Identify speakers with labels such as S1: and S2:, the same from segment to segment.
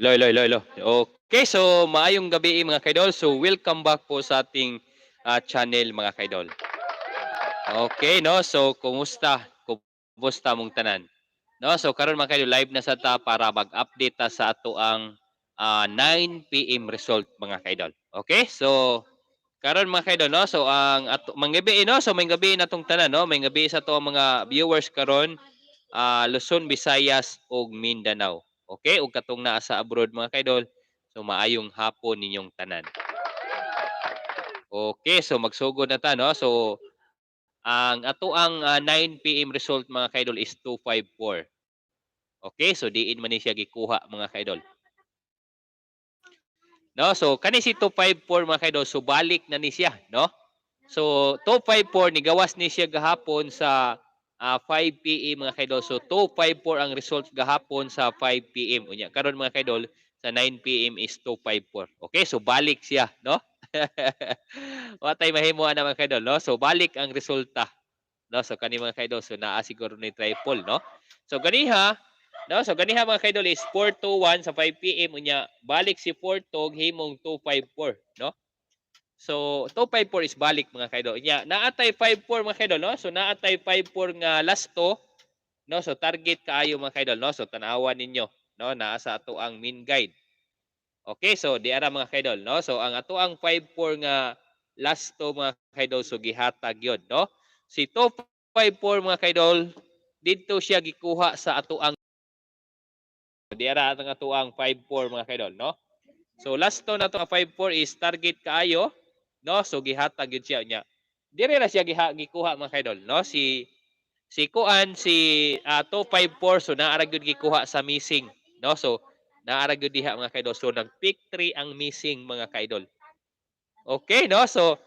S1: Loy, loy, loy, loy. Okay, so maayong gabi, mga kaidol. So welcome back po sa ating channel, mga kaidol. Okay, no? So kumusta? Kumusta mong tanan? No, so karon, mga kaidol, live na sa ta para mag-update ta sa ato ang 9 PM result, mga kaidol. Okay? So karon, mga kaidol, no? So ang ato manggabi, no? So may gabi na tong tanan, no? May gabi sa ato ang mga viewers karon, Luzon, Visayas ug Mindanao. Okay? Ug katong naa sa abroad, mga kaidol. So maayong hapon ninyong tanan. Okay, so magsugod na ta, no? So ang ato ang 9 PM result, mga kaidol, is 254. Okay, so diin man ni siya gikuha, mga kaidol. No, so kani si 254, mga kaidol, so balik na ni siya, no? So 254 nigawas ni siya gahapon sa 5 PM, mga kaidol. So 254 ang result gahapon sa 5 PM. Unya karon, mga kaidol, sa 9 PM is 254. Okay, so balik siya, no? Wa tay mahimo ana, mga kaidol, no? So balik ang resulta. No, so kani, mga kaidol, so naa siguro ni triple, no? So ganiha, no? So ganiha, mga kaidol, is 421 sa 5 PM, unya balik si 42 himong 254, no? So 254 is balik, mga kaidol. Unya naa tay 54, mga kaidol, no? So naa tay 54 nga last to, no? So target kaayo, mga kaidol, no? So tan-awan ninyo, no? Naa sa ato ang main guide. Okay, so di ara, mga kaidol, no? So ang ato ang 54 nga last to, mga kaidol, so gihatag yon, no? Si 254, mga kaidol, didto siya gikuha sa ato ang di ara atong ato ang 54, mga kaidol, no? So last to na to nga 54 is target kaayo, no? So gihatag yun siya niya. Dire ra siya gikuha, mga kaidol, no? Si kuan si 254, so naa ra gyud gikuha sa missing, no? So naa ra gyud diha, mga kaidol. So nag pick 3 ang missing, mga kaidol. Okay, no? So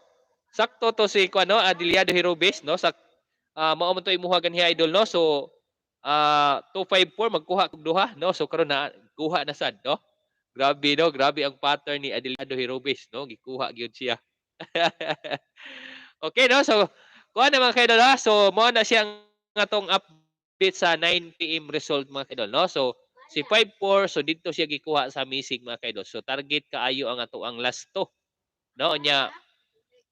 S1: sakto to si kuan, no, Adiliado Hirobes, no? Sak mao man to imuha ganiha, idol, no? So 254 magkuha kog duha, no? So karon na kuha na sad, no? Grabe, no, grabe ang pattern ni Adiliado Hirobes, no? Gikuha gyud siya. Okay, no? So kuha na, mga kaidol, ha. So mao na siyang atong update sa 9 PM result, mga kaidol, no? So si 54, so didto siya gikuha sa missing, mga kaidol. So target kaayo ang ato ang last to. No, nya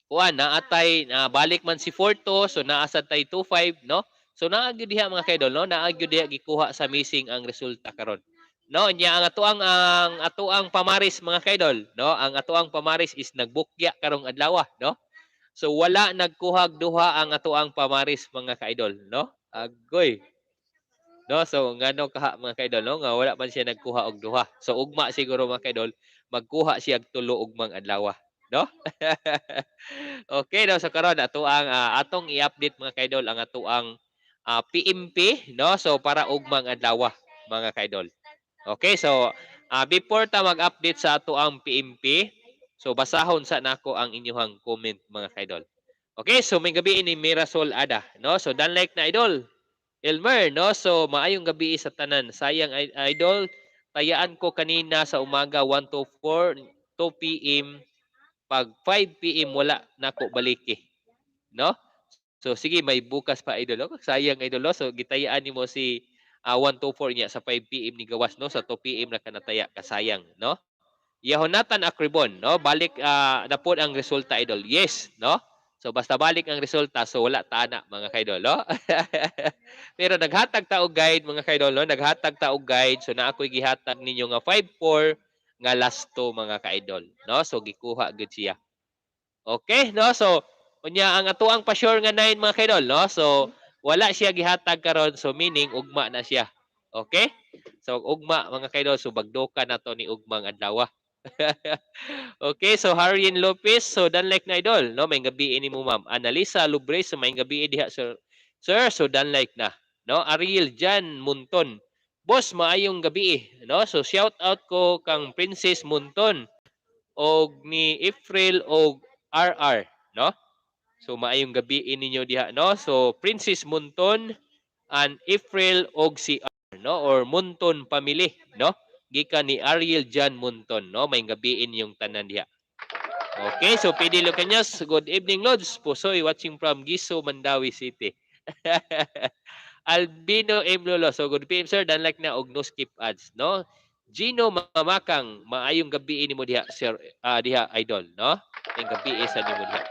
S1: kuan na atay na balik man si 42, so naa sad tay 25, no? So naa gyud diha, mga kaidol, no? Naa gyud diha gikuha sa missing ang resulta karon. No, nya ang ato ang pamaris, mga kaidol, no? Ang ato ang pamaris is nagbukya karong adlaw, no? So wala nagkuhag duha ang ato ang pamaris, mga kaidol, no? Agoy. No, so ngano kaha, mga kaidol, no, nga wala man siya nagkuha og duha? So ugma siguro, mga kaidol, magkuha siya og tulo ugmang adlaw, no? Okay, no, so karon ato ang atong i-update, mga kaidol, ang ato ang PMP, no? So para ugmang adlaw, mga kaidol. Okay, so before ta mag-update sa ato ang PMP, so basahon sa nako ang inyong comment, mga kaidol. Okay, so may gabi ni Mirasol Ada, no? So done like na, idol. Elmer, no? So maayong gabi sa tanan. Sayang, idol, tayaan ko kanina sa umaga 1 to 4, 2 PM, pag 5 PM wala nako baliki. No? So sige, may bukas pa, idol. No? Sayang, idol, no? So gitayaan nimo si 1 to 4 niya sa 5 PM ni gawas, no? Sa 2 PM na kanataya, kasayang, no? Yehonatan Akribon, no? Balik na pod ang resulta, idol. Yes, no? So basta balik ang resulta, so wala ta na, mga kaidol, no? Pero naghatag ta og guide, mga kaidol, no? Naghatag ta og guide, so naa ko'y gihatag ninyo nga 5-4 nga last to, mga kaidol, no? So gikuha gud siya. Okay, no? So unya ang atuang pa-sure nga 9, mga kaidol, no? So wala siya gihatag karon, so meaning ugma na siya. Okay? So ugma, mga kaidol, so bagdoka na to ni ugmang adlaw. Okay, so Harrien Lopez, so done like na, idol, no? May gabi ini mo, ma'am. Analisa Lubres, so may gabi diha, sir. Sir, so done like na, no? Ariel Jan Munton. Boss, maayong gabi, no? So shout out ko kang Princess Munton og ni April og RR, no? So maayong gabi ninyo diha, no? So Princess Munton and April og si R, no? Or Munton family, no? Gikan ni Ariel Jan Munton, no? May gabi inyong tanan diha. Okay, so PD Lucanyas, good evening, Lods. Pusoy watching from Giso, Mandaue City. Albino M. Lolo. So good PM, sir, done like na og no skip ads, no? Gino Mamakang, maayong gabi nimo diha, sir, diha, idol, no? Maayong gabi sa nimo diha.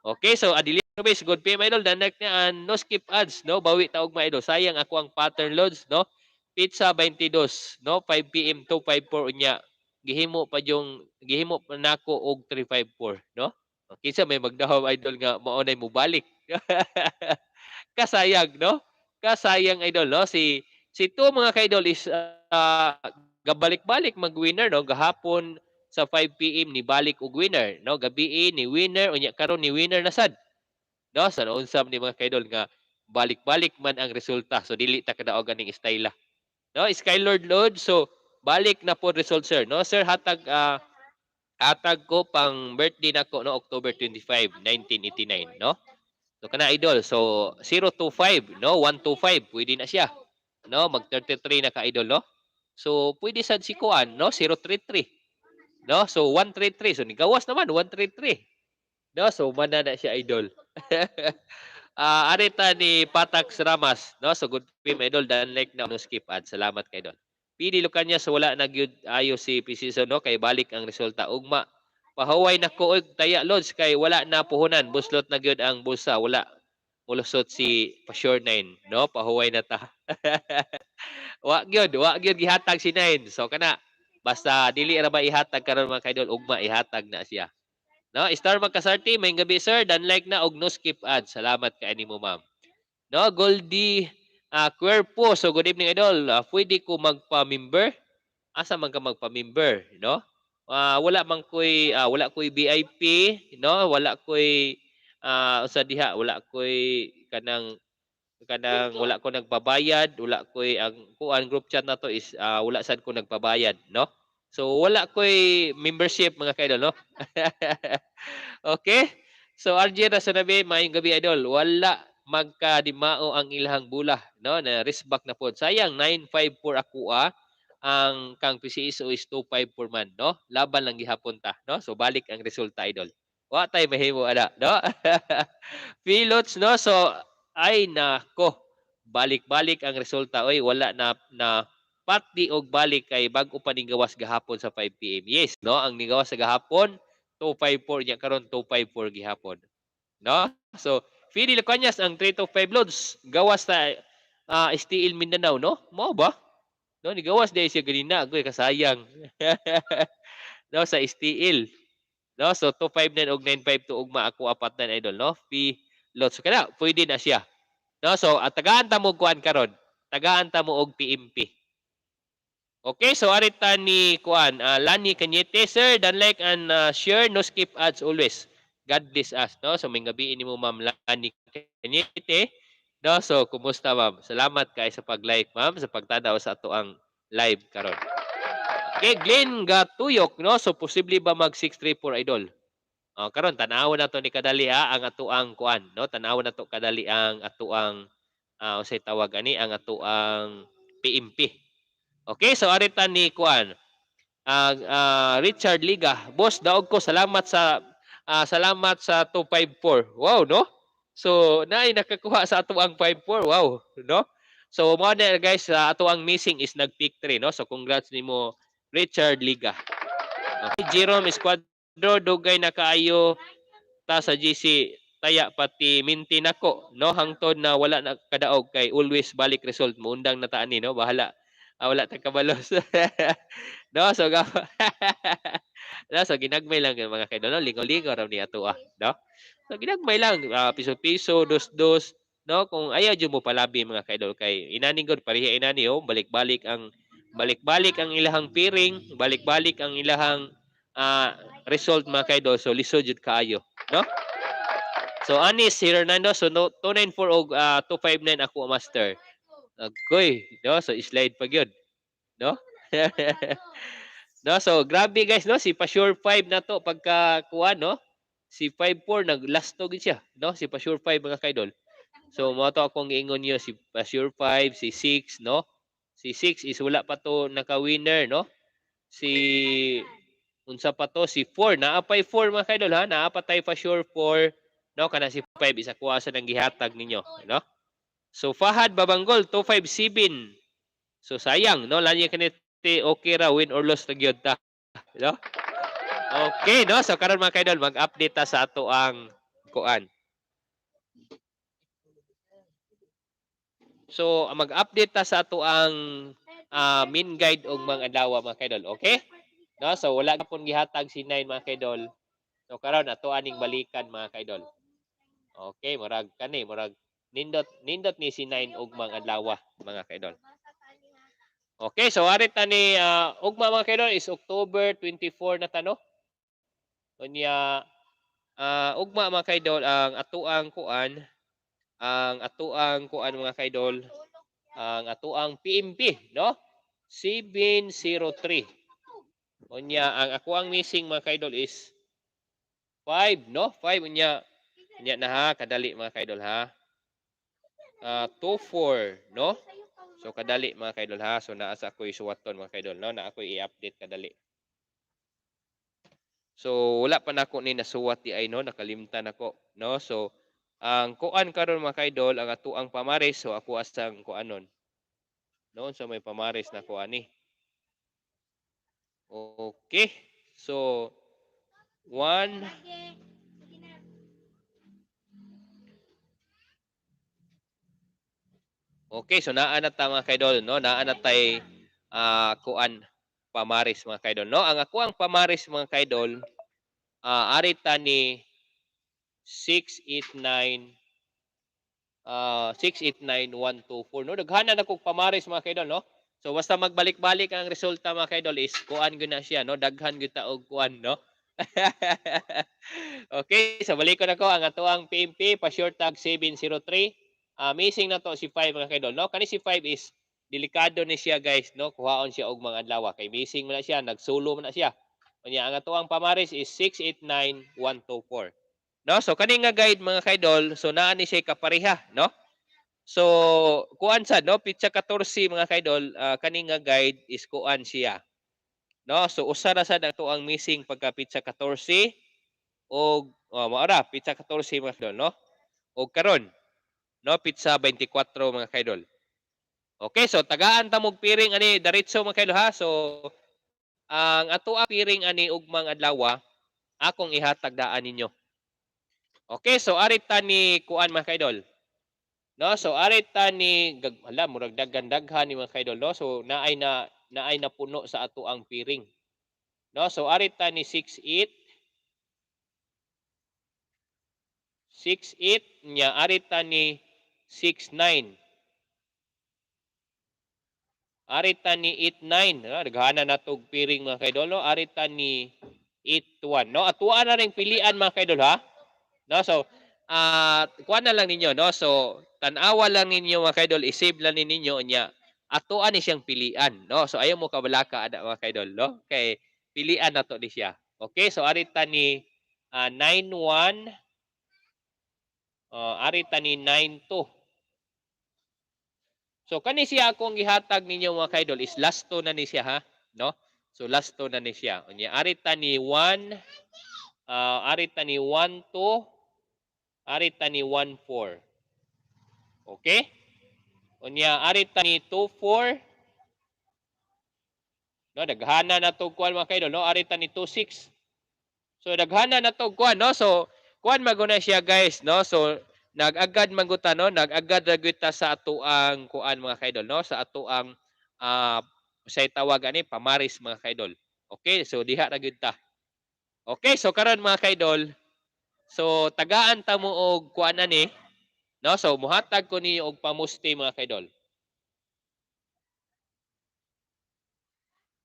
S1: Okay, so Adelia Ruiz, good PM, idol, done like na and no skip ads, no? Bawi ta og idol. Sayang ako ang pattern, lods, no? Pizza 22, no? 5 PM 254 unya. Gihimo pa yung gihimo pa nako og 354, no? Kinsa may magdahom, idol, nga mao nay mobalik. Kasayang, no? Kasayang, idol, no? Si 2, mga kaidol, is gabalik-balik mag-winner, no? Gahapon sa 5 PM ni balik og winner, no? Gabii ni winner, unya karon ni winner na sad. No? Sa unsa ni, mga kaidol, nga balik-balik man ang resulta. So dili ta kadaog aning istayla. No? Skylord Load, so balik na po result, sir, no? Sir, hatag ko pang birthday nako, no, October 25, 1989, no? So kana, idol, so 025, no, 125 pwede na siya. No, mag 33 na ka, idol, no? So pwede sad si kuan, no, 033. No? So 133. So nigawas naman 133. No, so mana na siya, idol. Arita ni Patax Ramas, no? So good PM, idol, done like na, no skip ad. Salamat kay idol. PD Lucanya, so wala na gyud ayo si PCSO, no, kay balik ang resulta ugma. Pahuway na ko og taya, lods, kay wala na puhunan, buslot na gyud ang bulsa, wala mulusot si Pasure 9, no? Pahuway na ta. Wa gyud gihatag si 9. So kana basta dili ra ba ihatag karon, mga kaidol, ugma ihatag na siya. No, Star Magkasarti, may gabi, sir, done like na og no skip ad. Salamat kay nimo, ma'am. No, Goldie Cuerpo, so good evening, idol. Pwede ko magpa-member? Asa man ka magpa-member, no? Wala koy VIP, no? Wala koy sa diha, wala koy kanang wala ko nagbabayad, wala koy ang kuan group chat na to is wala sad ko nagbabayad, no? So wala koy membership, mga kaidol, no? Okay? So RJ Rasanabe, maayong gabi, idol. Wala magkadimao ang ilahang bula, no? Na back na pod. Sayang 954 ako ang kang PCSO is 254 man, no? Laban lang gihapon ta, no? So balik ang resulta, idol. Wa tay mahimo ana, no? Pilots, no? So ay nako, balik-balik ang resulta oy, wala na na pati og balik kay bag-o pa ning gawas gahapon sa 5 PM. Yes, no? Ang nigawas sa gahapon 254 nya karon 254 gihapon. No? So Fidi Lucanyas, ang 325 loads gawas sa STL Mindanao, no? Mao ba? No, nigawas diay siya ganina, agoy kasayang. No, sa STL. No, so 259 og 952 ugma ako apat na, idol, no? P lots. So kana pwede na siya. No, so at tagaan ta mo kuan karon. Tagaan ta mo og PMP. Okay, so arita ni kuan, Lani Cañete, sir, done like and share, no skip ads always. God bless us, no? So may gabi nimo, Ma'am Lani Cañete. No, so kumusta, ma'am? Salamat kay sa pag-like, ma'am, sa pagtanaw sa ato ang live karon. Okay, Glenn Gatuyok, no? So posible ba mag 634, idol? Oh, karon tan-awon nato ni kadali ang atoang kuan, no? Tan-awon nato kadali ang atoang unsay tawag ani, ang atoang PMP. Okay, so arita ni kuan. Richard Liga, boss, daog ko, salamat sa 254. Wow, no? So naay nakakuha sa ato ang 54. Wow, no? So mo na, guys, sa ato ang missing is nag pick 3, no? So congrats nimo, Richard Liga. Okay, Jerome Esquadro, dugay na kaayo ta sa GC taya pati minti nako, no, hangtod na wala na kadaog kay always balik result mo undang na taani, no? Bahala, wala ta kabalos, no? So no, so ginagmay lang mga kaidol, no? Lingaw-lingaw ra ni ato, no? So ginagmay lang, piso-piso, dos-dos, no? Kung ayaw jud mo palabi, mga kaidol, kay inani gud pareha inani oh, balik-balik ang ilahang piring, balik-balik ang ilahang result, mga kaidol. So lisod jud kaayo, no? So ani si Hernando, so no, 294 og 259 ako, master. Agoy, no? So slide pa gyud, no? No, so grabe, guys, no? Si Pasure 5 na to pagka kuan, no? Si 54 nag-last to gid siya, no? Si Pasure 5, mga kaidol. So mo to akong giingon niyo, si Pasure 5, si 6, no? Si 6 is wala pa to naka-winner, no? Si unsa pa to, si 4, naa pay 4, mga kaidol, ha? Naa pa tay Pasure 4, no? Kana si 5 isa kuha sa nang gihatag ninyo, no? So Fahad Babanggol 257. So sayang, no, lanya kanit okay ra, win or loss na gyud ta, no? Okay, no? So karon, mga kaidol, mag-update ta sa ato ang kuan. So mag-update ta sa ato ang main guide og mga adlaw, mga kaidol, okay? No, so wala pon gihatag si 9, mga kaidol. So karon ato aning balikan, mga kaidol. Okay, murag kani, murag nindot nindot ni si 9 og mga adlaw, mga kaidol. Okay, so ari ta ni ugma, mga kaidol, is October 24 na ta, no? Unya ugma, mga kaidol, ang atuang kuan, mga kaidol, ang atuang PMP, no? 703. Unya ang ako ang missing, mga kaidol, is 5, no? 5. Unya unya na ha, kadali, mga kaidol, ha. 24, no? So kadali, mga kaidol, ha. So naa sa ako'y suwaton, mga kaidol, no? Na ako'y i-update kadali. So wala pa nako ni nasuwat di ay, no, nakalimtan nako, no? So ang kuan karon, mga kaidol, ang atuang pamares, so ako asang kuanon. No, sa may pamares na ko ani. Okay. So 1. Okay, so naa na ta, mga kaidol, no? Naa na tay kuan pamaris, mga kaidol, no? Ang ako ang pamaris, mga kaidol, ari ta ni 689 689124, no? Daghanan na kog pamaris, mga kaidol, no? So basta magbalik-balik ang resulta, mga kaidol, is kuan gyud na siya, no? Daghan gyud ta og kuan, no? Okay, so balikon ako ang atoang PMP pa short tag 703. Missing na to si 5, mga kaidol, no? Kani si 5 is delikado ni siya, guys, no? Kuhaon siya og mga adlaw kay missing man na siya, nagsulo man na siya. Unya ang atoang pamaris is 689124. No? So kani nga guide, mga kaidol, so naa ni siya kapareha, no? So kuan sad, no, pitsa 14, mga kaidol, kani nga guide is kuan siya. No? So usa ra sad ang atoang missing pagka pitsa 14 og oh, mao ra pitsa 14, mga kaidol, no? Og karon, no, pitsa 24, mga kaidol. Okay, so tagaan ta mog piring ani diretso, mga kaidol, ha. So ang ato ang piring ani ugmang adlaw akong ihatag daan ninyo. Okay, so ari ta ni kuan, mga kaidol. No, so ari ta ni hala, murag daghan-daghan ni, mga kaidol, no. So naay na puno sa ato ang piring. No, so ari ta ni 68 68 nya ari ta ni 69. Ari ta ni 89, no? Daghana na tog piring, mga kaidol, no? Ari ta ni 81, no? Atuan na ring pilian, mga kaidol, ha. No, so kuan na lang ninyo, no? So tan-awa lang ninyo, mga kaidol, i-save lang ni ninyo nya atoan ni siyang pilian, no? So ayaw mo kabalaka ada, mga kaidol, no? Kay pilian na to ni siya. Okay, so ari ta ni 91, ari ta ni 92. So kani siya akong gihatag ninyo, mga kaidol, is last two na ni siya, ha, no? So last two na ni siya. Unya ari ta ni 1, ari ta ni 1 2, ari ta ni 1 4. Okay? Unya ari ta ni 2 4. No, daghana na to kuan, mga kaidol, no? Ari ta ni 2 6. So daghana na to kuan, no? So kuan maguna siya, guys, no? So nag-agad man ta, no? Nag-agad ra gyud ta sa atoang kuan, mga kaidol, no? Sa atoang say tawag ani pamaris, mga kaidol. Okay, so diha ra gyud ta. Okay, so karon, mga kaidol, so tagaan ta mo og kuan ani, no? So muhatag ko niyo og pamusti, mga kaidol.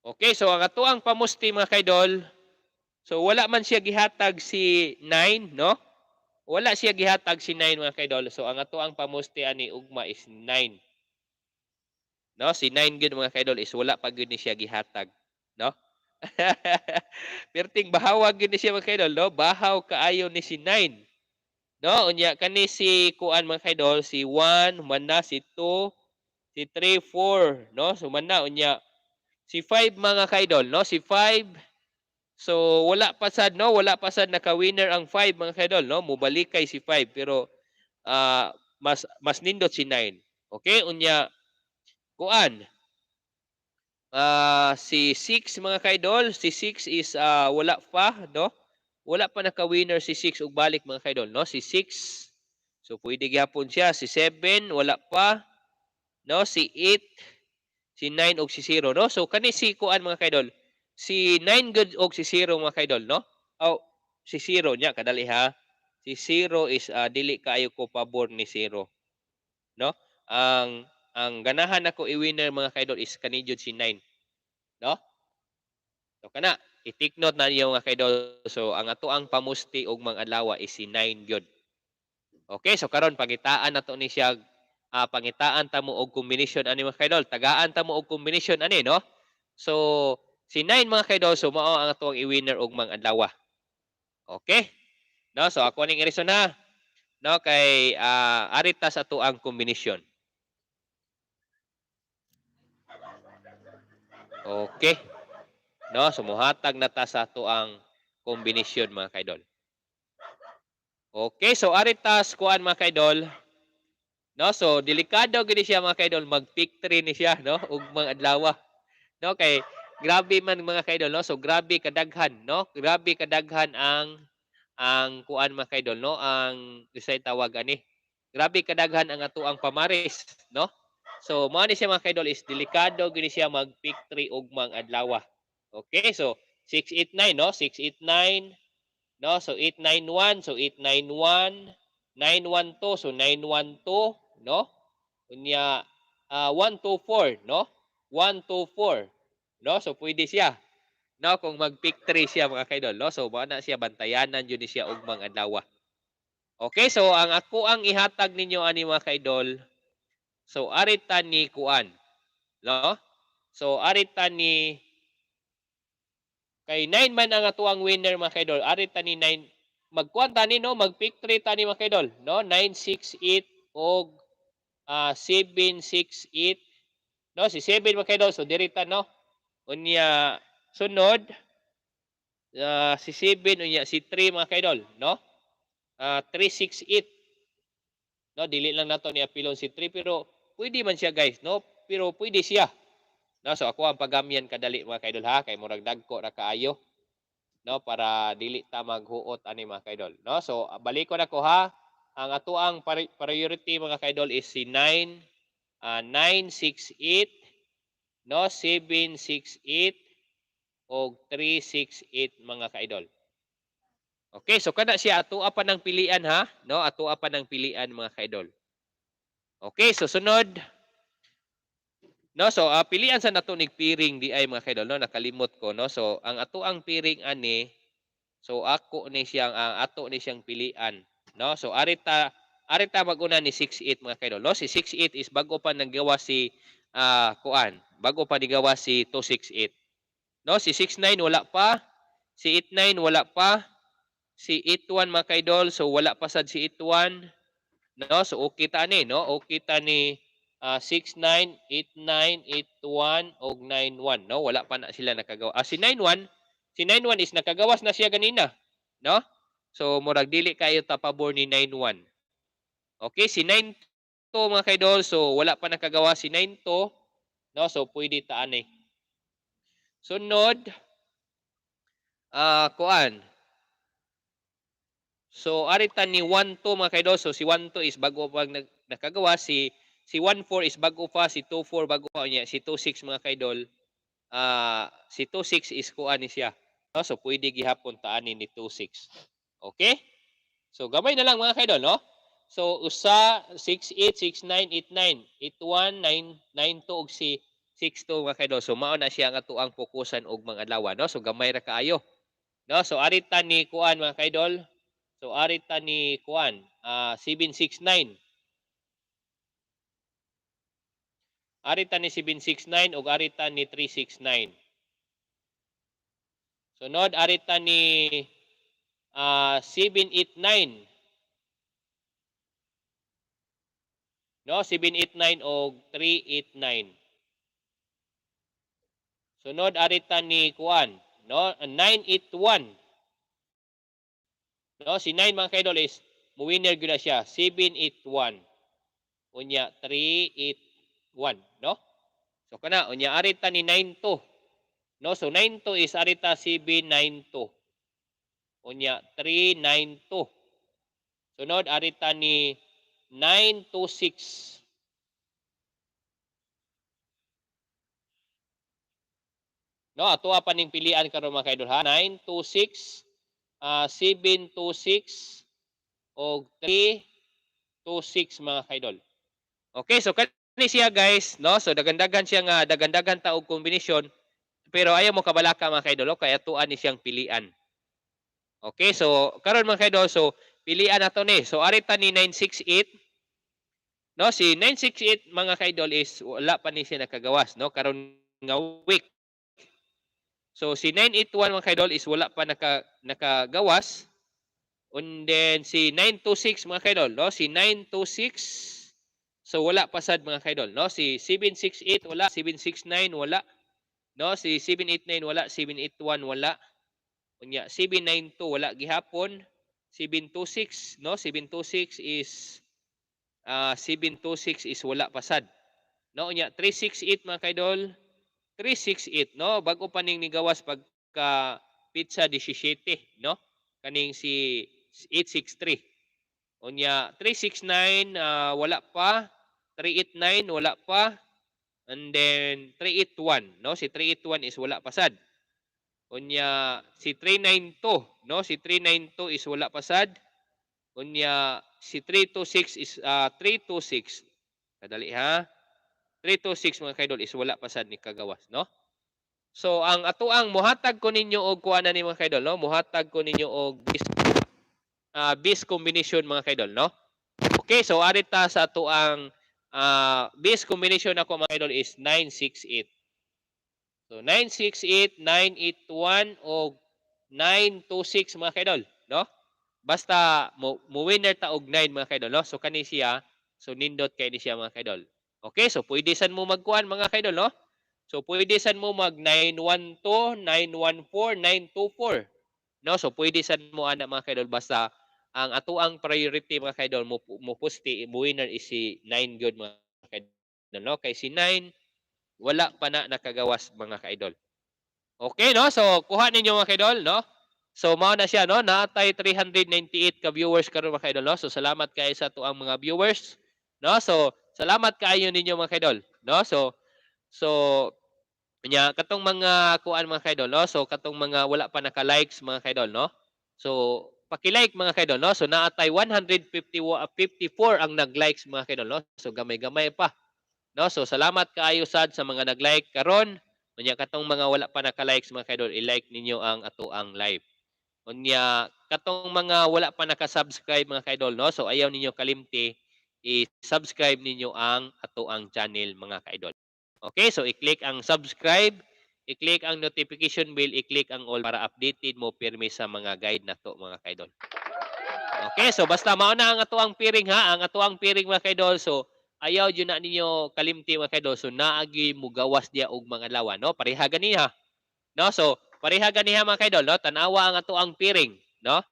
S1: Okay, so ang atoang pamusti, mga kaidol, so wala man siya gihatag si 9, no? Wala siya gihatag si 9, mga kaidol. So ang atoang pamusti ani ugma is 9. No, si 9 gyud, mga kaidol, is wala pa gyud ni siya gihatag, no? Perting bahawag gyud ni siya, mga kaidol, no? Bahaw kaayo ni si 9. No, unya kani si kuan, mga kaidol, si 1 man na, si 2, si 3, 4, no? So man na unya si 5, mga kaidol, no? Si 5. So wala pa sad, no, wala pa sad naka-winner ang 5, mga kaidol, no? Mobalik kay si 5 pero Mas nindot si 9. Okay, unya kuan, si 6, mga kaidol, si 6 is wala pa, no? Wala pa naka-winner si 6 ug balik, mga kaidol, no? Si 6. So pwede gyapon siya. Si 7 wala pa, no? Si 8, si 9 ug si 0, no? So kani si kuan, mga kaidol. Si 9 gud og si 0, mga kaidol, no? Oh, si 0 nya kadali ha. Si 0 is dili kaayo ko pabor ni 0. No? Ang ganahan nako i-winner, mga kaidol, is kani jud si 9. No? So kana, i-take note na niyo, mga kaidol. So ang ato ang pamusti og mga adlaw is si 9 gyud. Okay, so karon pangitaan nato ni siya, pangitaan ta mo og combination ani, mga kaidol. Tagaan ta mo og combination ani, no? So si 9, mga kaidol, so mao ang ato ang i-winner og mga adlaw. Okay? No, so ako ning i-reason ha. No, kay ari ta sa ato ang combination. Okay. No, so muhatag na ta sa ato ang combination, mga kaidol. Okay, so ari tas kuan, mga kaidol. No, so delikado gid siya, mga kaidol, mag pick 3 ni siya, no, ug mga adlaw. No, kay grabe man, mga kaidol, no. So grabe kadaghan, no? Grabe kadaghan ang kuan, mga kaidol, no, ang usay tawag ani. Grabe kadaghan ang ato ang pamaris, no? So mao ni siya, mga kaidol, is delikado gid siya mag pick 3 ug mga adlaw. Okay, so 689, no? 689, no? So 891, so 891, 912, so 912, no? Unya 124, no? 124, no? So pwede siya, no, kung mag pick 3 siya, mga kaidol, no? So mao na siya, bantayanan jud ni siya ug mga adlaw. Okay, so ang ako ang ihatag ninyo ani, mga kaidol. So ari ta ni kuan, no? So ari ta ni kay 9 man ang atuang winner, mga kaidol. Ari ta ni 9, magkuan ta ni, no, mag pick 3 ta ni, mga kaidol, no? 968 og 768, no? Si 7, mga kaidol, so diri ta, no? Unya sunod si 7, unya si 3, mga kaidol, no? 368, no? Dili lang nato ni apilon si 3, pero pwede man siya, guys, no? Pero pwede siya, no? So ako ang pagamyan kadali, mga kaidol, ha, kay murag dagko ra kaayo, no, para dili ta maghuot ani, mga kaidol, no? So balikon ako ha. Ang ato ang priority, mga kaidol, is si 9, 968, no, 768 og 368, mga kaidol. Okay, so kana siya, atoa pa ng pilian ha, no? Atoa pa ng pilian, mga kaidol. Okay, so sunod. No, so pilian sa nato nig pairing di ay, mga kaidol, no, nakalimot ko, no. So ang ato ang pairing ani, so ako ni siyang ang ato ni siyang pilian, no? So ari ta mag-una ni 68, mga kaidol, no? Si 68 is bago pa nanggawa si kuan, bago pa nigawa si 268. No, si 69 wala pa, si 89 wala pa, si 81, mga kaidol, so wala pa sad si 81. No, so okay ta ni, no? Okay ta ni 69, 89, 81 og 91, no? Wala pa na sila nakagawa. Si 91, si 91 is nakagawas na siya ganina, no? So murag dili kayo ta pabor ni 91. Okay, si 92, mga kaidol, so wala pa nakagawa si 92, no? So pwede ta ani. Sunod, kuan. So ari ta ni 12, mga kaidol. So si 12 is bago pa nakagawa, si 14 is bago pa, si 24 bago pa niya, si 26, mga kaidol. Si 26 is kuan ni siya. No? So pwede gihapon ta ani ni 26. Okay? So gamay na lang, mga kaidol, no? So usa, 6 8 6 9 8 9 8 1 9 9 2 ug si 6 2, mga kaidol. So mao na siya ang atoang fokusan og mga adlaw, no? So gamay ra kaayo. No? So ari ta ni kuan, mga kaidol. So ari ta ni kuan, 769. Ari ta ni 769 ug ari ta ni 369. Sunod, ari ta ni 789. No, 789 og 389. Sunod, ari ta ni kuan, no, 981. No, si 9, mga kaidol, is mo-winner gyud na siya, 781. Unya 381, no? So kana, unya ari ta ni 92, no? So 92 is ari ta 792. Unya 392. Sunod ari ta ni 926. No, atoa pa ning pilian karon, mga kaidol, ha. 926, 726 og 326, mga kaidol. Okay, so kani siya, guys, no? So dagandagan siya nga dagandagan ta og kombinasyon, pero ayaw mo kabalaka, mga kaidol, kay atoa ni siyang pilian. Okay, so karon, mga kaidol, so pilian nato ni. So ari ta ni 968. No, si 968, mga kaidol, is wala pa ni siya nakagawas, no, karon nga week. So si 981, mga kaidol, is wala pa nakagawas. And then si 926, mga kaidol, no? Si 926, so wala pa sad, mga kaidol, no? Si 768 wala, 769 wala. No, si 789 wala, 781 wala. Unya 792 wala gihapon. 726, no? 726 is 726 is wala pa sad. No, unya 368, mga kaidol, 368, no? Bago pa ning nigawas pagka petsa 17, no? Kaning si 863. Unya 369 wala pa, 389 wala pa, and then 381, no? Si 381 is wala pa sad. Unya si 392, no? Si 392 is wala pa sad. Unya si 326 is 326. Kadali ha. 326, mga kaidol, is wala pa sad ni kagawas, no? So ang atoang muhatag ko ninyo og kuan na ni, mga kaidol, no? Muhatag ko ninyo og base combination, mga kaidol, no? Okay, so ari ta sa atoang base combination ako, mga kaidol, is 968. So 968, 981 og 926, mga kaidol, no? Basta mo winner ta og 9, mga kaidol, no? So kani siya, so nindot kay ni siya, mga kaidol. Okay, so pwede san mo magkuan, mga kaidol, no? So pwede san mo mag 912, 914, 924. No? So pwede san mo ana, mga kaidol, basta ang atoang priority, mga kaidol, mo pusti mo winner is si 9 good, mga kaidol, no? Kay si 9 wala pa na nakagawas, mga kaidol. Okay, no? So kuha ninyo, mga kaidol, no? So mao na siya, no? Naatay 398 ka viewers karon, mga kaidol, no? So salamat kay sa atoang mga viewers, no? So salamat kaayo ninyo, mga kaidol, no? So nya katong mga kuan, mga kaidol, no? So katong mga wala pa naka-likes, mga kaidol, no? So paki-like, mga kaidol, no? So naatay 154 ang nag-likes, mga kaidol, no? So gamay-gamay pa, no? So salamat kaayo sad sa mga nag-like karon. Unya katong mga wala pa naka-likes, mga kaidol, i-like ninyo ang atoang live. Unya katong mga wala pa naka-subscribe, mga kaidol, no? So ayaw ninyo kalimti i-subscribe ninyo ang atoang channel, mga kaidol. Okay, so i-click ang subscribe, i-click ang notification bell, i-click ang all para updated mo pirmi sa mga guide nato, mga kaidol. Okay, so basta mao na ang atoang pairing ha, ang atoang pairing, mga kaidol. So ayaw jud na ninyo kalimti, mga kaidol. So naagi mo gawas diya og mga adlaw, no? Pareha ganiha. No? So pareha ganiha, mga kaidol, no? Tan-awa ang atoang pairing, no?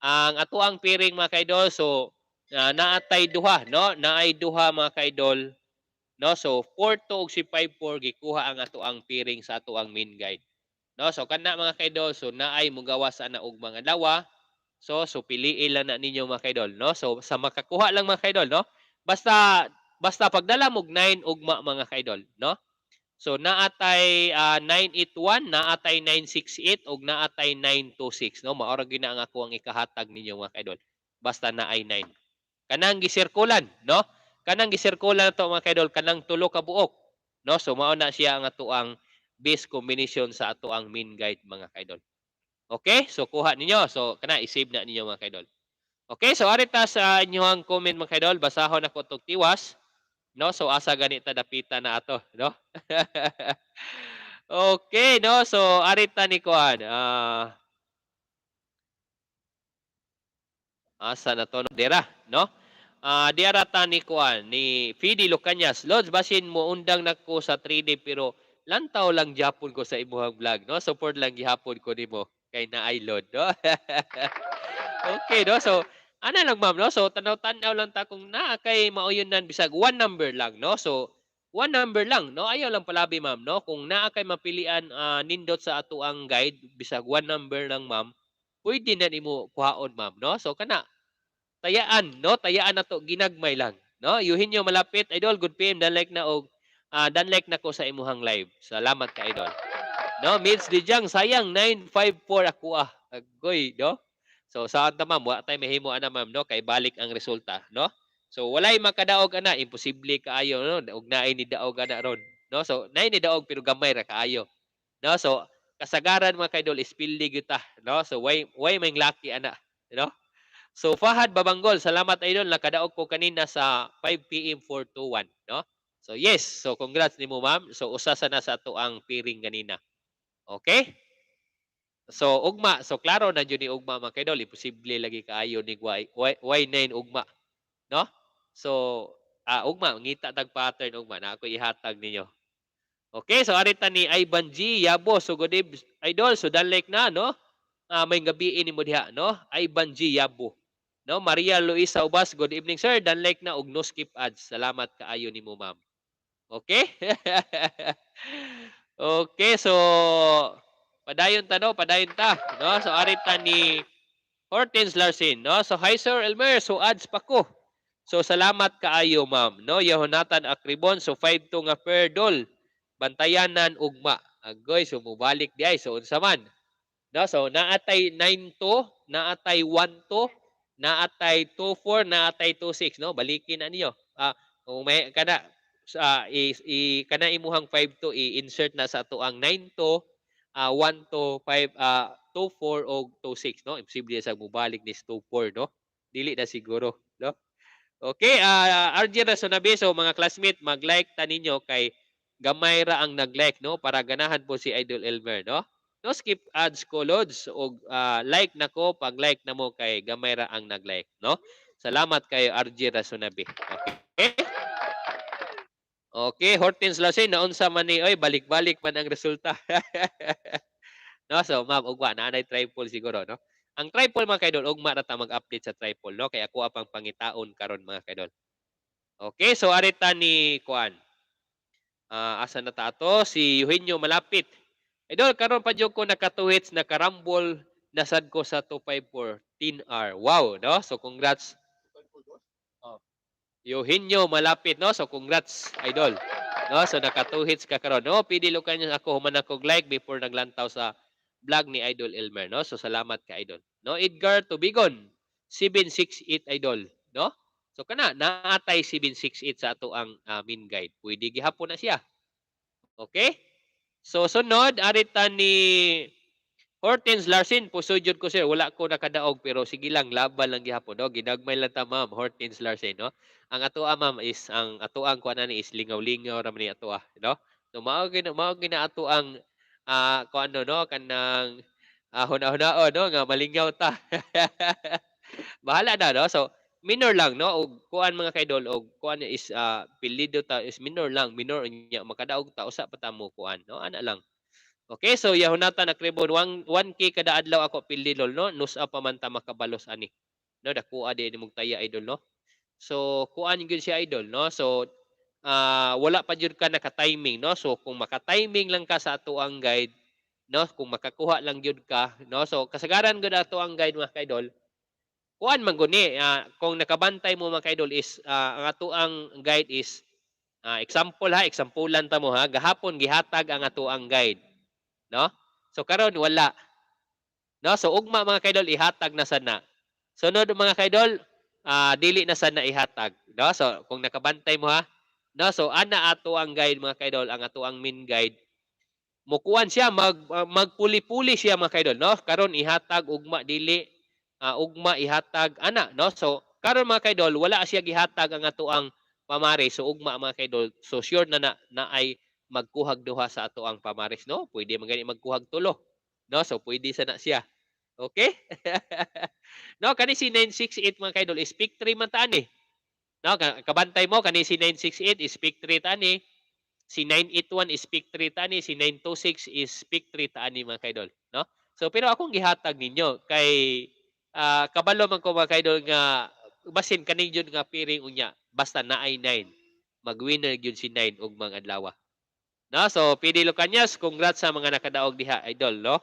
S1: Ang atoang pairing, mga kaidol, so naatay duha, no? Naay duha, mga kaidol, no? So 4-2 ug si 5-4 gikuha ang atoang pairing sa atoang main guide. No? So kana, mga kaidol, so naay mugawas ana og mga adlaw. So piliin lang na ninyo, mga kaidol, no? So sa makakuha lang, mga kaidol, no? Basta basta pagdala mo og 9 ugma, mga kaidol, no? So naatay 981, naatay 968 ug naatay 926, no? Mao ra gyud na ang ako ang ikahatag ninyo, mga kaidol. Basta naay 9. Kanang gisirkulan, no? Kanang gisirkulan to, mga kaidol, kanang tulo ka buok, no? So mao na siya ang atoang base combination sa atoang main guide, mga kaidol. Okay? So kuha ninyo. So kana i-save na ninyo, mga kaidol. Okay, so ari ta sa inyong comment, mga kaidol, basahon nako tog tiwas, no? So asa gani ta dapita na ato, no? Okay, no? So ari ta ni kuan, asa na to, no? Dira, no? Diara ta ni kuan ni Fidi Lucanyas. Lods, basin mo undang nako sa 3D pero lantaw lang gyapon ko sa imuhang vlog, no? Support lang gihapon ko nimo kay naay load, no? Okay, no? So Ana lang, ma'am, no? So tanaw-tanaw lang ta kung naa kay mauyunan bisag one number lang, no? So one number lang, no? Ayaw lang palabi, ma'am, no? Kung naa kay mapilian nindot sa atoang guide bisag one number lang, ma'am, pwede na nimo kuhaon, ma'am, no? So kana tayaan, no? Tayaan nato ginagmay lang, no? Eugenio Malapit, idol, good PM, dan like na og dan like na ko sa imuhang live. Salamat ka, idol. No, Mids Dijang, sayang 954 ako ah. Agoy, no? So saan ta, ma'am, wa tay mahimo ana, ma'am, no, kay balik ang resulta, no? So walay makadaog ana, imposible kaayo, no, og naay ni daog ana ron, no? So naay ni daog pero gamay ra kaayo. No? So kasagaran, mga kaidol, is pildi gyud ta, no? So way may lucky ana, no? So Fahad Babanggol, salamat, idol, nakadaog ko kanina sa 5 PM 421, no? So yes, so congrats nimo, ma'am. So usa sa na sa ato ang pairing ganina. Okay? So ugma, so klaro na jud ni ugma, mga kaidol, imposible lagi kaayo ni Y9 ugma, no? So ugma ngita tag pattern ugma na ako ihatag ninyo. Okay, so ari ta ni Ivan G Yabo, so good idol, so dan like na, no? May gabi nimo diha, no? Ivan G Yabo. No, Maria Luisa Ubas, good evening, sir. Dan like na og no skip ads. Salamat kaayo nimo, ma'am. Okay? Okay, so padayon ta, no, padayon ta, no? So ari ta ni Hortens Larsen, no? So hi, Sir Elmer, so ads pa ko. So salamat kaayo, ma'am, no? Yehonatan Akribon, so 5-2 nga pair dol. Bantayanan ugma. Agoy, so mubalik di ay, so unsa man. No, so naatay 9-2, naatay 1-2, naatay 2-4, naatay 2-6, no? Balikin na niyo. Kung may kana sa i kana imuhang 5-2 i-insert na sa ato ang 9-2, 1-2, 5, 2-4 og 2-6, no? Imposible sa mubalik ni 2-4, no? Dili na siguro, no? Okay, RJ Rasonabi, so mga classmate, mag-like ta ninyo kay gamay ra ang nag-like, no? Para ganahan po si Idol Elmer, no? No skip ads ko, lods, og like na ko pag like na mo kay gamay ra ang nag-like, no? Salamat kay RJ Rasonabi. Okay? Okay, Hortens Lasin, naunsa man ni oy, balik-balik man ang resulta. No, so ma'am, ugma naa nay triple siguro, no? Ang triple, mga kaidol, ugma ra ta mag-update sa triple, no? Kay ako pang pangitaon karon, mga kaidol. Okay, so arita ni kuan. Asa na ta ato? Si Eugenio Malapit. Idol, karon pa jud ko nakatuhits, nakarambol nasad ko sa 254 10R. Wow, no? So congrats. Oh. Eugenio Malapit, no? So congrats, idol. No? So naka two hits ka karon. No, pidi lukan niya ako human ako like before naglantaw sa vlog ni Idol Elmer, no? So salamat ka, idol. No, Edgar Tubigon 768, idol, no? So kana naatay 768 sa ato ang main guide. Pwede gihapon na siya. Okay? So sunod arita ni Hortens Larsen, puso jud ko, sir, wala ko nakadaog pero sige lang, laban lang gihapon, no? Ginagmay lang ta, ma'am, Hortens Larsen, no? Ang atoa, ma'am, is ang atoang kuan ani is lingaw-lingaw ra man ni atoa, no? So mao gyud na ato ang kuan ano, no, kanang huna-hunaon, no, nga malingaw ta. Bahala na, no? So minor lang, no, og kuan, mga kaidol, og kuan is pilido ta is minor lang, minor unya makadaog ta usa pa ta mo kuan, no? Ana lang. Okay, so Yahunatan Akribon, 1 1K kada adlaw ako pildilol, no? Nusa pa man ta makabalos ani. No, dakuha di nimong taya, idol, no? So kuan gyud siya, idol, no? So wala pa jud ka naka-timing, no? So kung maka-timing lang ka sa ato ang guide, no? Kung makakuha lang gyud ka, no? So kasagaran gyud ato ang guide, mga kaidol. Kuan man guni, kung nakabantay mo, mga kaidol, is ang ato ang guide is example ha, exampulan ta mo ha, gahapon gihatag ang ato ang guide, no? So karon wala. No? So ugma, mga kaidol, ihatag na sana. Sunod, mga kaidol, dili na sana ihatag, no? So kung nakabantay mo ha, no? So ana ato ang guide, mga kaidol, ang ato ang main guide. Mukuan siya magpuli-puli siya, mga kaidol, no? Karon ihatag, ugma dili, ugma ihatag ana, no? So karon, mga kaidol, wala siya gihatag ang ato ang pamaris. So ugma, mga kaidol, so sure na na, na ay magkuhag duha sa ato ang pamaris, no? Pwede man gani magkuhag tulo, no? So pwede sa na siya. Okay? No, kani si 968, mga kaidol, is pick 3 man taan eh. No, kabantay mo kani si 968 is pick 3 tani. Si 981 is pick 3 tani, si 926 is pick 3 tani, mga kaidol, no? So pero akong gihatag ninyo kay Kabalo man ko, mga kaidol, nga basin kaning jud nga pairing unya basta naay 9, mag-winner gyud si 9 ug mga adlaw. No, so PD Lucanyas, congrats sa mga nakadaog diha, idol, no?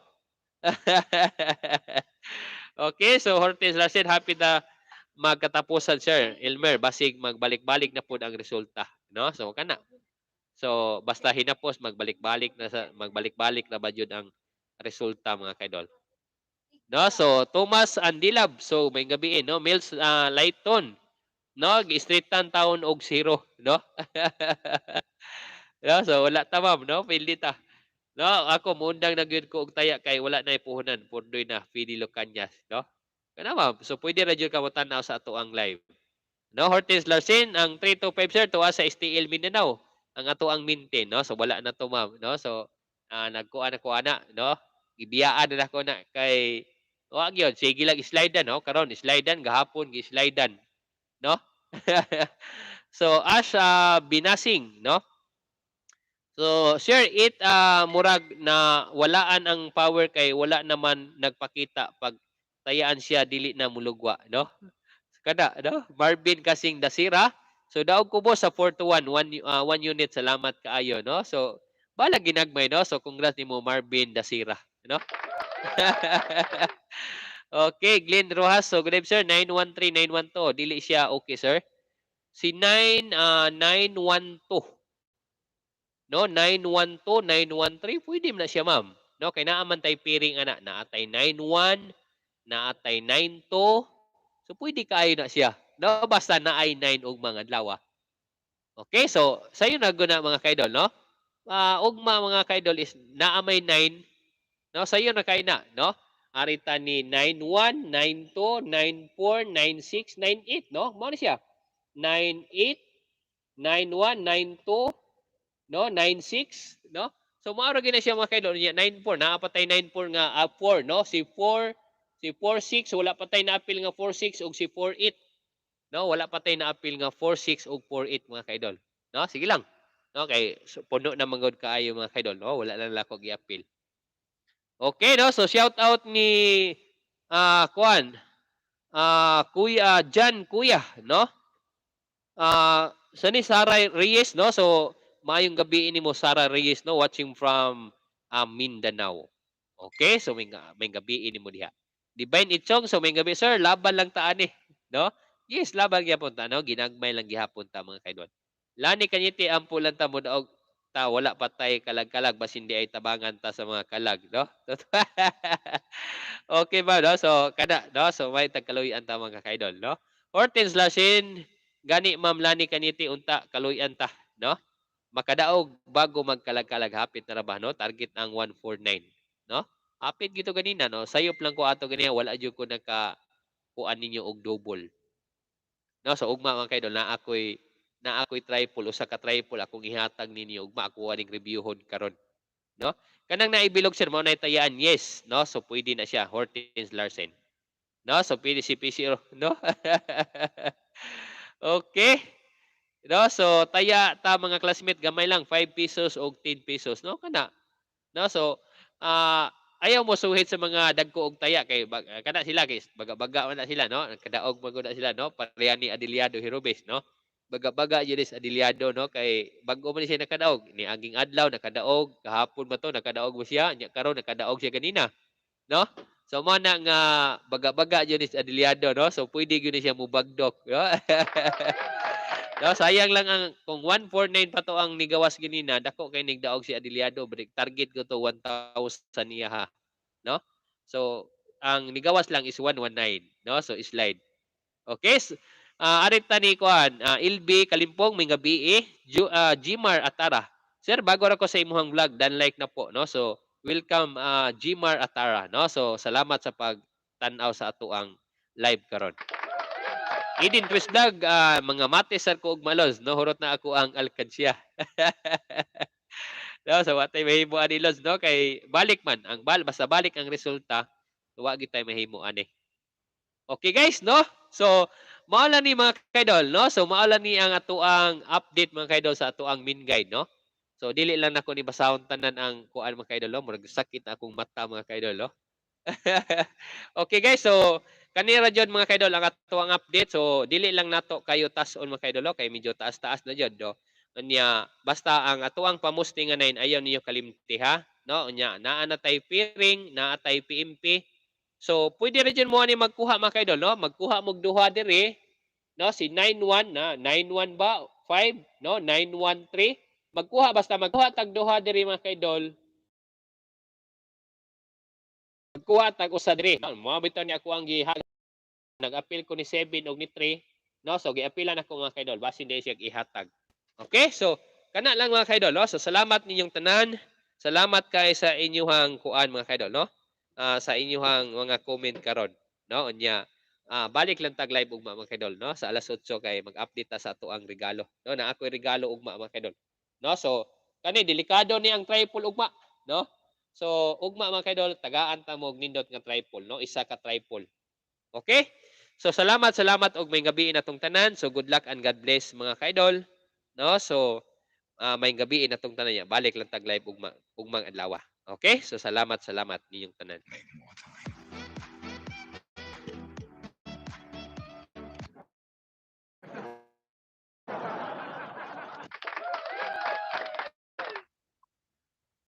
S1: Okay, so Hortense Larsen, happy na magkatapusan, Sir Elmer, basig magbalik-balik na pud ang resulta, no? So kana. So basta hinapos, magbalik-balik na sa magbalik-balik na ba jud ang resulta, mga kaidol. No, so Thomas Andilab, so may gabi, no? Mills Lighton, no, gi-straightan taon og zero, no? No, so wala ta, ma'am, no? Pili ta. No, ako muundang na gyud ko og taya kay wala na puhunan, pundoy na Fidi Lucanyas, no? Kana, ma'am. So pwede ra jud ka mo tan-aw sa ato ang live. No, Hortense Larsen, ang 325, sir, tuwa sa STL Mindanao. Ang ato ang maintain, no? So wala na to, ma'am, no? So nagkuan na ko ana, no? Gibiyaan na nako na kay wa gyud, sige lang slidean, no? Karon slidean, gahapon gi-slidean, no? So Ash Binasing, no? So sir, it murag na walaan ang power kay wala naman nagpakita, pag tayaan siya dili na mulugwa, no? Kada, no? Marvin Kasing Dasira. So daog ko bo sa 4 to 1, 1 1 unit, salamat kaayo, no? So bala ginagmay, no? So congrats nimo, Marvin Dasira, no? Okay, Glenn Rojas. So good evening, sir, 913 912. Dili siya okay, sir. Si 9 912, no, 912 913, pwede man na siya, ma'am, no? Kay naa man tay pairing ana, naa tay 91, naa tay 92. So pwede kaayo na siya, no? Basta naay 9 ug mga adlaw. Okay, so sayo na guna, mga kaidol, no? Ugma, mga kaidol, is naa may 9, no? Sayo na kay na, no? Arita ni 91, 92, 94, 96, 98, no? Mao ni siya. 98, 91, 92, no? 96, no? So mao ra gyud na siya, mga kaidol. Nya 94, naa pa tay 94 nga 4, no? Si 4, si 46, wala pa tay naapil nga 46 ug si 48. No, wala pa tay naapil nga 46 ug 48, mga kaidol. No, sige lang. No, kay so, puno na man gud kaayo, mga kaidol, no? Wala na lang ako giapil. Okay, no? So shout out ni kuan Kuya Jan Kuya, no? Sa ni Sarah Reyes, no? So maayong gabi ini mo, Sarah Reyes, no, watching from Mindanao. Okay, so may gabi ini mo diha. Divine Itchong, so may gabi, sir, laban lang ta ani, no? Yes, laban gyapon ta, no? Ginagmay lang gihapon ta, mga kaidol. Lani Kanyete, ampo lang ta mo daog ta, wala pa tay kalag-kalag, basin di ay tabangan ta sa mga kalag, no? Okay ba, no? So kada, no? So may tagkaluy-an ta, mga kaidol, no? Hortens Lasin, gani Ma'am Lani Kanyete, unta kaluy-an ta, no? Makadaog bago magkalag-kalag, hapit na ra ba, no? Target ang 149, no? Hapit gito ganina, no? Sayop lang ko ato ganiya, wala jud ko naka kuan ninyo og double. No, so ugma, mga kaidol, na ako'y triple, usa ka triple akong ihatag ninyo ugma, ako aning reviewhon karon, no? Kanang naibilog, sir, mao na tayaan, yes, no? So pwede na siya, Hortens Larsen. No, so pwede si PCO, no? Okay. No, so taya ta, mga classmate, gamay lang, 5 pesos og 10 pesos, no? Kana. No, so ayaw mo suhit sa mga dagko og taya kay kana sila kay baga-baga man na sila, no? Kadaog man gud na sila, no? Pareha ni Adeliado Hirobes, no? Baga-baga jud is Adeliado, no? Kay bag-o man ni siya nakadaog. Niaging adlaw nakadaog, kahapon ba to nakadaog ba siya, nya karon nakadaog siya ganina, no? So mo na nga baga-baga jud is Adeliado, no? So pwede gyud ni siya mubagdok, no? No, sayang lang ang kung 149 pa to ang nigawas ganina, dako kay nigdaog si Adeliado, break target ko to 1,000 niya ha, no? So ang nigawas lang is 119, no? So slide. Okay, so, arit ta ni kuan, LB Kalimpong, may gabi eh, Gmar Atara. Sir, bago ra ko sa imuhang vlog, dan like na po, no? So welcome, Gmar Atara, no? So salamat sa pagtan-aw sa ato ang live karon. Eden Twist Vlog, mga mate sar ko og malos, no? Hurot na ako ang alkansya. No, so wa tay mahimo ani, Lods, no? Kay balik man ang bal, basta balik ang resulta, wa gyud tay mahimo ani. Okay guys, no? So mao lang ni, mga kaidol, no? So mao lang ni ang atoang update, mga kaidol, sa atoang main guide, no? So dili lang nako ni basahon tanan ang kuan, mga kaidol, no? Murag sakit na akong mata, mga kaidol, no? Okay guys, so Kanira jud, mga kaidol, ang atoang update. So dili lang nato kayo tas-on, mga kaidol, kay medyo taas-taas na jud do. Unya basta ang atoang pamusti nga 9, ayaw ninyo kalimti ha, no? Unya naa na tay pairing, naa tay PMP. So pwede ra jud mo ani magkuha, mga kaidol, no? Magkuha mog duha diri, no? Si 91 na 91 ba 5, no? 913. Magkuha, basta magkuha tag duha diri, mga kaidol. Magkuha tag usa diri. No, mao bitaw ni ako ang giha, nag-apil ko ni 7 og ni 3, no? So giapilan ako, mga kaidol, basin di siya ihatag. Okay, so kana lang, mga kaidol, no? So salamat ninyong tanan. Salamat kay sa inyuhang kuan, mga kaidol, no? Sa inyuhang mga comment karon, no? Unya balik lang tag live ugma, mga kaidol, no? Sa alas 8 kay mag-update ta sa ato ang regalo, no? Na ako'y regalo ugma, mga kaidol, no? So kani delikado ni ang triple ugma, no? So ugma, mga kaidol, tagaan ta mo og nindot nga triple, no? Isa ka triple. Okay? So salamat, salamat og may gabi natong tanan. So good luck and God bless, mga kaidol, no? So may gabi natong tanan niya. Balik lang tag live ugma, ugmang adlaw. Okay? So salamat, salamat ninyong tanan.
S2: Make more time.